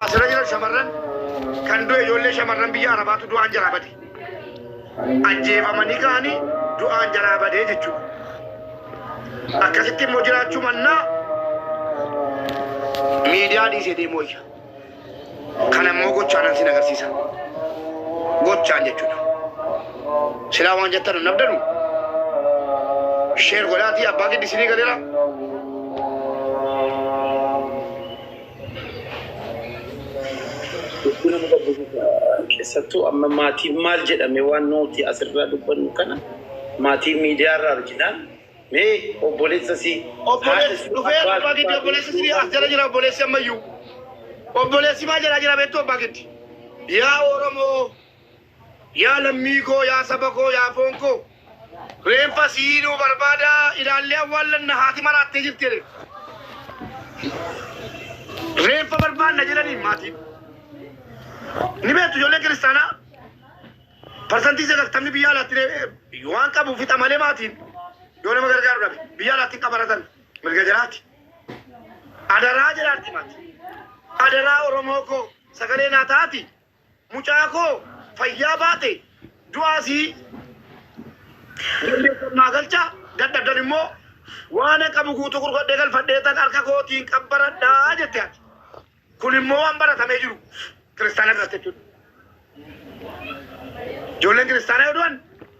Asirra jiran shamarran kan du'e ijoollee shamarran biyya Arabaatu du'aan jalaa bade. Ajjeefamanii ka'anii du'aan jalaa badee jechuudha. Akkasitti immoo jiraachuu mannaa miidiyaa dhiisee deemuu wayya. Kana immoo gochaanan sin agarsiisa. Gochaan jechuudha. Silaa waan jettan hin dhabdanu. Share godhaatii abbaa giddi isinii galeera. Hedduu nama gaddisiisa. Keessattuu amma maatiin maal jedhame waan nuti asirraa dubbannu kana maatiin miidiyaarraa arginaan mee obboleessa si haadha Obboleessi si dhufee abbaa abbaa si giddi baatee obboleessi isinii as jala jira obboleessi ammayyuu. Obboleessi maal jedhaa jira beektu abbaa giddi. Yaa Oromoo, yaa lammii koo, yaa saba koo, yaa foon koo. Reenfa sii nuu barbaada ilaallee awwaallanna haati maraattee jirti jedhe. Reenfa barbaanna jedhaniin maatiin. Ni beektu ijoolleen kiristaanaa 90% biyya alaatti waan qabu fixa malee maatiin yoo nama gargaaru dhabe biyya alaatti hin qabaratan mirga jiraati. Adaraa jedhaarti maati. Adaraa Oromoo koo sagalee naa taati mucaa koo fayyaa baate du'aa sii dandeessan naa galchaa dadhabdan immoo waan qabu guutuu gurgadhee galfadhee tan harka kootiin qabbaradhaa jette ati. Kun immoo waan baratamee jiru kiristaana biratti jechuudha. Ijoolleen kiristaanaa yoo du'an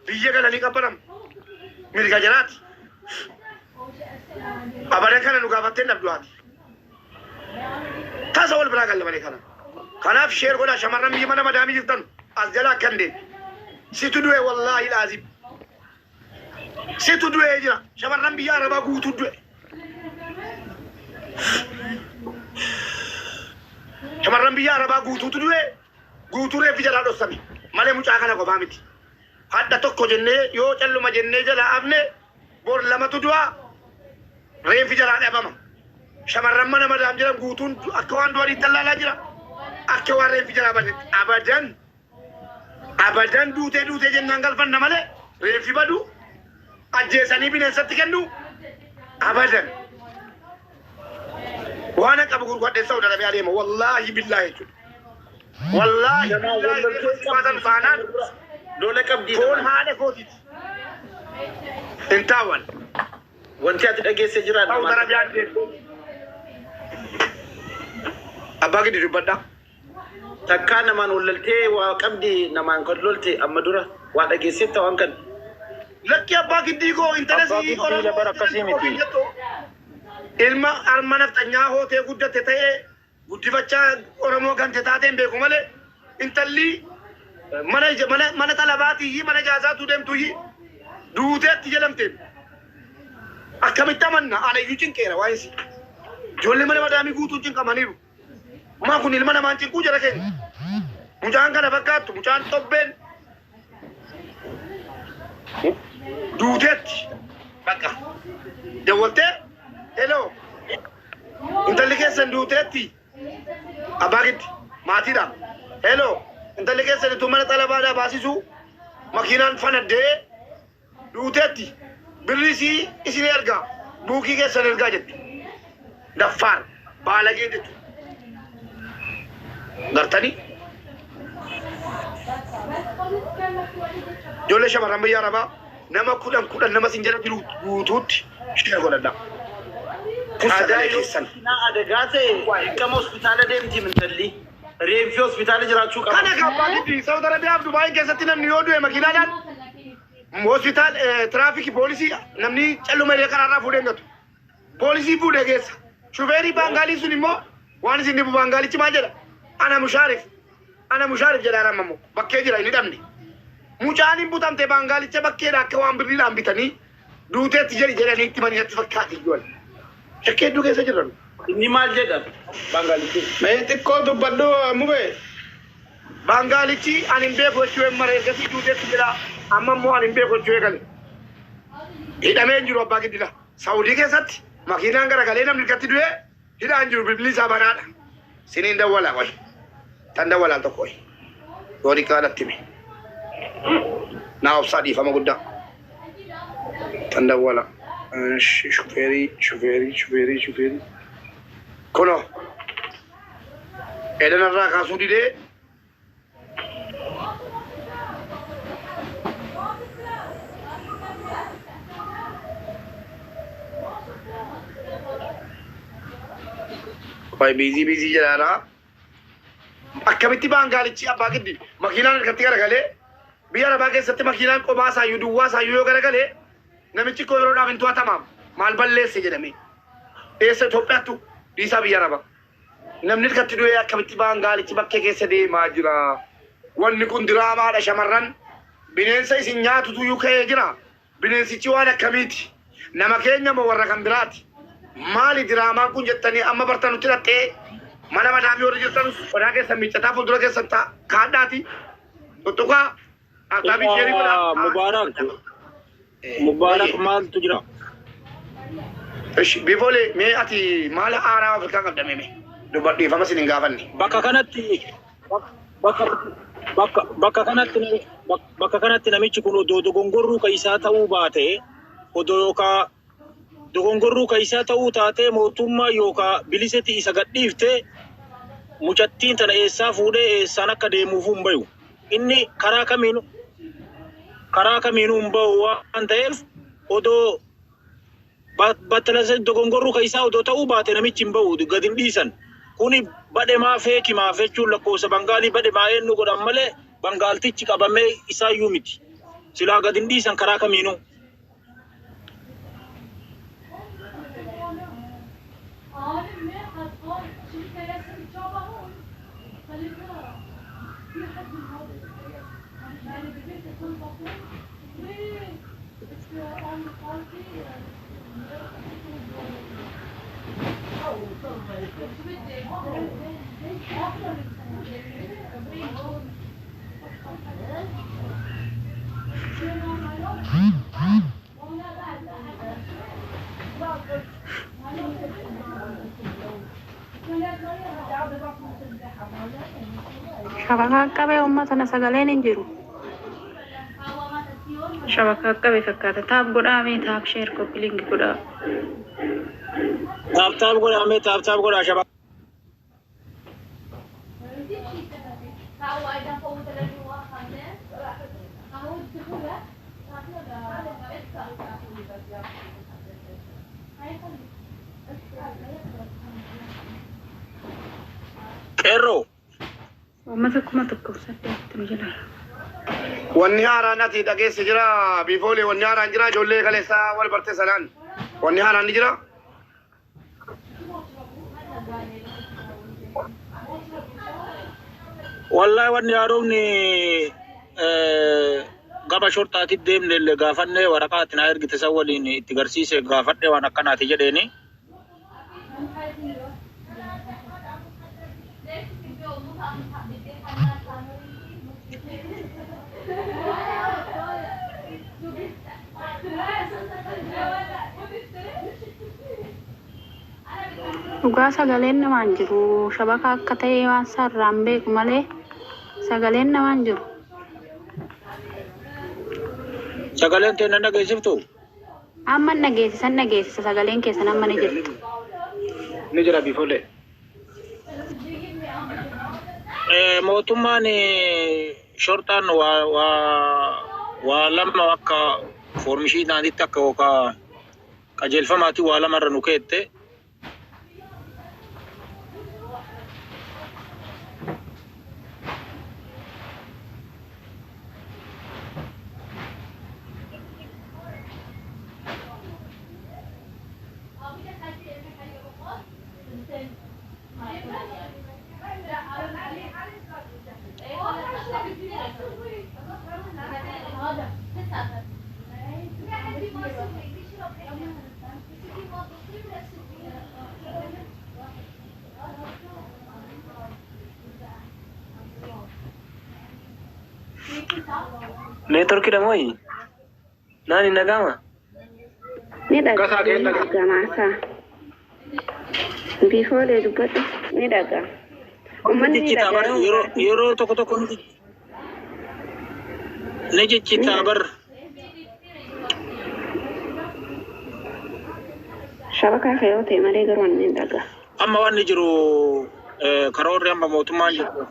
biyya galanii qabbaramu. Mirga jiraati. Abadan kana nu gaafattee hin dhabdu haati. Tasa wal biraa galle malee kana. Kanaaf share godhaa shamarran biyya mana madaamii jirtan as jalaa akka hin deemne. Situ du'e wallaahi laazim. Situ du'ee jira. Shamarran biyya Arabaa guutuu du'e. Shamarran biyya Arabaa guutuutu du'e. Guutuu reeffi jalaa dhossame. Malee mucaa kana qofaa miti. Hadha tokko jennee yoo calluma jennee jalaa hafne bor lamatu du'a reenfi jalaa dhabama. Shamarran mana madaam jiran guutuun akka waan du'aniitti allaalaa jira. Akka waan reenfi jalaa badetti. Abadan abadan duutee duutee jennaan galfanna malee reenfi badu ajjeesanii bineensatti kennu abadan. Waan qabu gurguradhee Saudi Arabiyaa deema. Wallaahi billaahi jechuudha. Wallaahi Namaa wal billaahi loltee reeffa baatan qabdi taanaan lola qabdii foon namaan. haadha kootiiti. Hin taawwan. Wanti ati dhageesse jira Saudi namaan. Arabiyaan deemu. Abbaa gidi dubbadhaa. Takkaa namaan wal loltee waa qabdi namaan kan lolte amma dura waa dhageessetta waan kana. Lakki abbaa giddii koo intala Abbaa sii giddii Oromoo labar akkasii jedhamtu miti. ofiin jettu ilma arma nafxanyaa hootee guddatte ta'ee guddifachaa Oromoo gante taateen beeku malee intalli mana mana mana xalabaatiyyii mana jaazaatu deemtuyyi duuteetti jedhamte akkamitti amanna ana iyyuu cinqeera waa'ee si ijoollee mana madaamii guutuun cinqamaniiru. Maa kun ilma namaan cinquu jara keenya. Mucaan kana fakkaattu mucaan xobbeen duuteetti bakka dawwaltee heloo intalli keessan duuteetti abbaa giddi maatiidha heloo intalli keessan ituu mana xalabaadhaa baasisuu makiinaan fanaddee duuteetti birrii sii isin ergaa buukii keessan ergaa jetti daffaar baalageen jechuudha gartanii ijoollee shamarran biyya arabaa nama 10 10 nama sin jala jiru guutuutti share godhadhaa. Kun Aadaa sagalee yoo keessan. makiinaa adagaa ta'e dirqama hospitaala deemti intalli. Reenfi hospitaala jiraachuu qaba. Kana abbaa giddi Saudi Arabiyaa fi Dubaayin keessatti namni yoo du'e makiinaadhaan hospitaal tiraafikii poolisii namni calluma illee karaarraa fuudhee hin gatu. Poolisii fuudhee geessa. Shufeerii Baangaalii sun immoo waan isin dhibu Baangaalichi maal jedha? Ana mushaarif. Ana mushaarif jedha amma immoo bakkee jira hin hidhamne. Mucaan hin butamte Baangaalicha bakkeedha akka waan birriidhaan bitanii duuteetti jedhi jedhanii itti manii natti fakkaate iyyuu. Shakkii hedduu keessa jirran. Inni maal jedha Baangaalichi? Mee xiqqoo dubbadhu mubee. Baangaalichi ani hin beeku jechuu hin mara ergasii duuteetti jedha amma immoo ani hin beeku jechuu eegale. Hidhamee hin jiru abbaa giddila. Saawudii keessatti makiinaan garagalee namni harkatti du'ee hidhaan jiru bilbilli isaa banaadha. Siniin dawwalaa qoy. Tan dawwalaan tokko qoy. Yoo dhiqaa natti hime. Naa obsaa dhiifama guddaa. Tan dawwala. Shufeerii shufeerii shufeerii shufeerii. Kunoo. Edanarraa kaasuu didee Qoy busy busy jedhaadha. Akkamitti baangaalichi abbaa giddi makiinaan harkatti garagalee biyya arabaa keessatti makiinaan qophaa isaayyuu duwwaa isaayyuu yoo garagalee namichi koo yeroodhaaf hin to'atamaam maal balleesse jedhame. Eessa Itoophiyaattu dhiisaa biyya arabaa. Namni harkatti du'ee akkamitti baangaalichi bakkee keessa deemaa jira. Wanni kun diraamaadha shamarran. Bineensa isin nyaatutu iyyuu ka'ee jira. Bineensichi waan akkamiiti? Nama keenya moo warra kan biraati? Maali diraamaan kun jettanii amma bartanutti dhattee mana madaamii warri jirtan qodaa keessan miiccataa fuuldura keessan kaadhaati. Tuttuqaa tap share godhaa. Mubaarak. Mubaarak maaltu jira? Ishi biifoolee mee ati maal haaraa Afrikaa qabda mee? Dubbadhiifama sin hin gaafanne. Bakka kanatti bakka bakka bakka kanatti bakka kanatti namichi kun odoo dogongorruu ka isaa ta'uu baate, odoo yookaa dogongorruu ka isaa ta'uu taatee mootummaa yookaa bilisatti isa gadhiifte, mucattiin tana eessaa fuudhee eessaan akka deemuuf hin bayu. Inni karaa kamiinuu hin bahu waan ta'eef, odoo battalasa dogongorruu ka isaa odoo ta'uu baate namichi hin bahu, gad hin dhiisan. Kuni badhemaa feekimaaf jechuun lakkoofsa Bangaalii badhemaa eenyu godhan malee Bangaaltichi qabamee isaayyuu miti. Silaa gad hin dhiisan karaa kamiinuu. Shabakaa qabee uummata na sagaleen hin jiru. Shabakaa qabe fakkaata. Tap godhaa mee, tap share copy link godhaa. Tap tap godhaa mee, tap tap godhaa shabaa. Qeerroo. Uummata 1008 jira. Wanni haaraan ati dhageesse jira biifoolee, wanni haaraan jira ijoollee kaleessaa wal barte sanaan wanni haaraan ni jira. Wallahi wanni haaromni gama shorxaatti deemne illee gaafannee waraqaa ati naa ergite san waliin itti garsiise gaafadhe waan akkanaati jedheeni. Dhugaa sagaleen namaan jiru. Shabakaa akka ta'e waan sararaan beeku malee sagaleen namaan jiru. Sagaleen tee nan dhageessiftu? Amma dhageessisan dhageessisa, sagaleen keessan amma ni jirtu. Ni jira biifolee. Mootummaan shorxaan waa lama akka foormishii naanitti akka yookaan qajeelfamaatti waa lamarra nu keette. Neetworkiidha mooyi? Naan hin dhaga'ama? Ni Gasaa dhagaa, kee ni dhagaa. dhaga'ama. Biifoolee dubbadhu, ni dhagaa. Uummanni ni Jijjitaa bar dhagaa. yeroo tokko tokko ni jijjitaa bar. Shabakaa kee yoo ta'e malee garuu ani ni dhagaa. Amma wanni jiru Karoorri amma mootummaan jedhu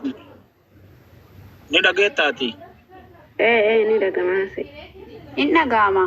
ni dhageettaati. Ee, ni dhagamaase. Hin dhaga'ama.